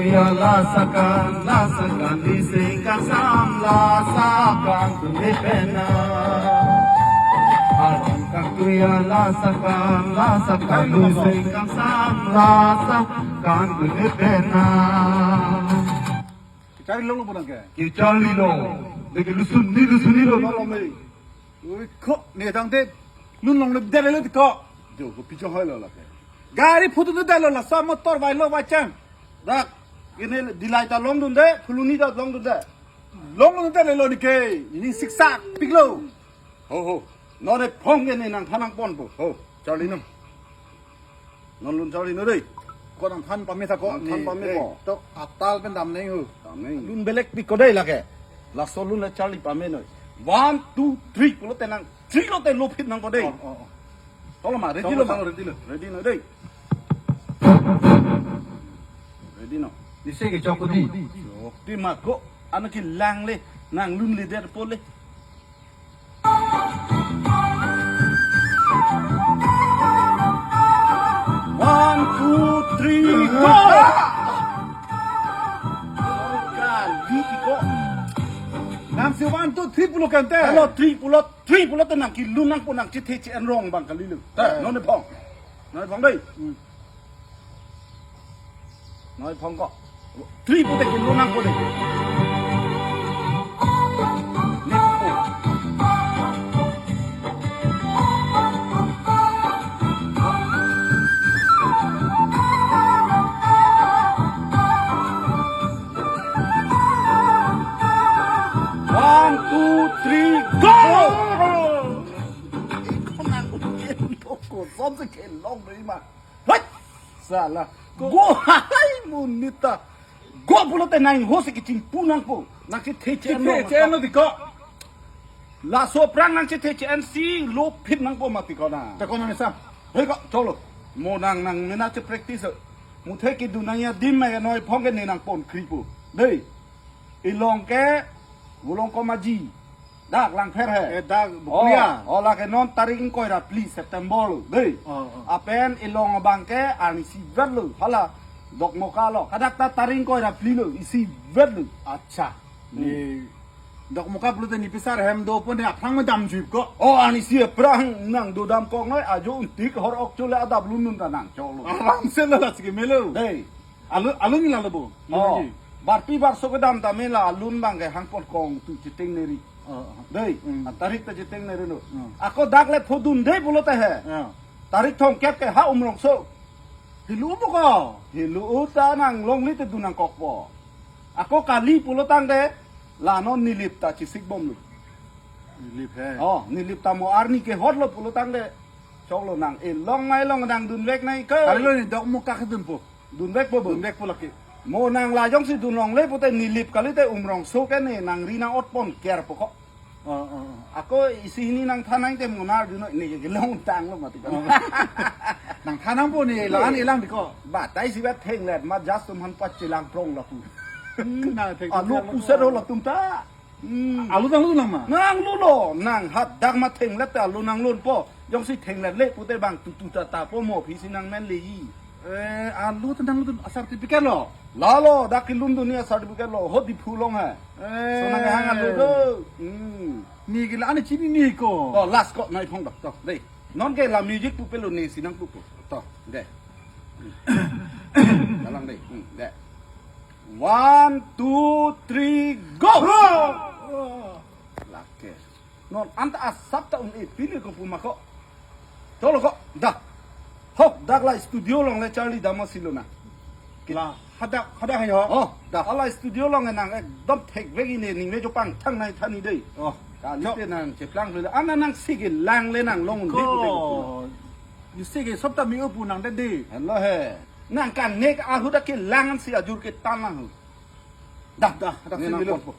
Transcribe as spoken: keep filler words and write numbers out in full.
Ya lasakan, lasakan di singkang sam, lasakan tu ni pena. Alam kang tu ya lasakan, lasakan di singkang sam, lasakan tu ni pena. Kecharli longlo bonang ke? Kecharli lo. Lagi lusun ni, lusun ni lo, lo me. Oi, ko, ne tangte lun longle det lo ko. Jo, kopi chonghoi lo lake. Gari phutu tu det lo, laso motor vailo vaichang. Dak, ini dilai ta longdunde, phuloni ta longdunde. Longdunde det lo neke, ini siksak piklo. Ho, ho. Non ephong ke ne nangthan nangponpo. Ho, charli non. Non lun charli non dei. Ko nangthan pame tha ko. Nangthan pame ko. Tok atal pen dam neng ho. Dam neng. Lun belek pik ko dei lake. Laso lun le charli pame noi. One, two, three pulote nang, three lote lo phit nangpo dei. Oh, oh, oh. Cholo ma, ready lo ma? Cholo, ready lo. Ready non dei. Ready non. Isi ke chok di. Chok di ma ko. Anak ke lang le, nang lun le der po le. One, two, three, go! Kali ko. Nang si one, two, three pulo kante. Hello, three pulo, three pulote nang kelun nangpo, nang chethe che-en rong abang kali lo. Eh. Non ephong. Non ephong dei. Hmm. Noi phong ko. Three pulote kelun nangpo dei. Nepo. One, two, three, go! Ko nang ko, ko, ko, som se kelong dei ma. Hai! Sala. Go. Go hai monit ta. Go pulote nang ho se kechingpu nangpo. Nang chethe che-en lo. Chethe che-en lo di ko. Laso aphrang nang chethe che-en si lo phit nangpo mati ko na. Ta ko nang sa. Hei ko, cholo. Mo nang nang mena che practice. Muthe kedun nangji adim ma noi phong ke ne nangpon kri po. Dei. Ilong ke, Volongkom Aji. Dak Langpher he. Eh, dak Bokolia. Oh, oh, lake non tarik ingkoi ra phli September lo, dei. Oh, oh. Lapen ilong abang ke arnisi vet lo, hala Dokmoka lo. Hadak ta tarik ingkoi ra phli lo, isi vet lo. Acha. Hmm. Ne Dokmoka pulote ne pisar hem do pon ne aphrang me damjuip ko. Oh, arnisi aphrang nang do damkok noi, ajo untik hor ok chole adap lun nun ta nang cholo. Aram se lo la sike melo. Dei. Alun, alun nila lebo. Oh. Lagi. Barpi barso kedam tame la alun abang ke hangpon kong tu chetengneri. Oh, oh. Dei, hmm, atarik ta chetengneri lo. Hmm. Ako dak le phodun dei pulote he. Ya. Tarik thomkep ke ha Umrongso. Helo mo ko? Helo ta nang longle te dun nangkokpo. Ako kali pulotangte la non Nilip ta chesik bom lo. Nilip he. Oh, Nilip ta mo arni kehot lo pulotangte. Choklo nang ilong ma ilong nang dunvek nai ko. Kali lo ne Dokmoka kedunpo. Dunvekpo bo. Dunvekpo lake. Mo nang la jongsi dun longle pute Nilip kalite Umrongso ke ne nangri nang-otpon kerpo ko. Oh, oh, oh. Ako isi hini nangthan nang te mo nar dun noi ne kelong tanglo mati ko. Oh. Nangthan nangpo ne la-an ilang di ko. Batai si bat thenglet ma jas tum han pachelang prong lapu. Hmm, na theng. Alu puser ho latum ta. Hmm. Alu nanglu nang ma? Nanglu lo, nang hadak ma thenglet te alu nanglunpo. Jongsi thenglet le pute bang tutu tata po mo aphi si nangmen leji. Eh, alu te nanglu asar certificate lo? Lalo, dak kelun dun ni asar certificate lo, ho Diphu along he. Eh. So nang hang alu do. Hmm. Ne ke la-an chinine ko. To, last ko, nai phong dok, to, dei. Non ke la music pupe lo ne si nangpupo. To, dei. Kalang dei. Hmm, dei. One, two, three, go! Lake. Non anta asap ta un-e pini ko puma ko. Cholo ko. Da. Hok, dak la studio along le charli dam si lo na. La, hadak, hadak hai ho. Oh, da. Hala studio along nang ekdom thekvek ine ning me jo pangthang nai thani dei. Oh. Kalite nang cheplang le. Ana nang si kelang le nang long un-e ko. Ko. Isi ke sop ta mi upu nang dei dei. Hello he. Nang kanek ahut akelang si ajur ketan lang ho. Da, da, da, ne si nang milo. Ponpo.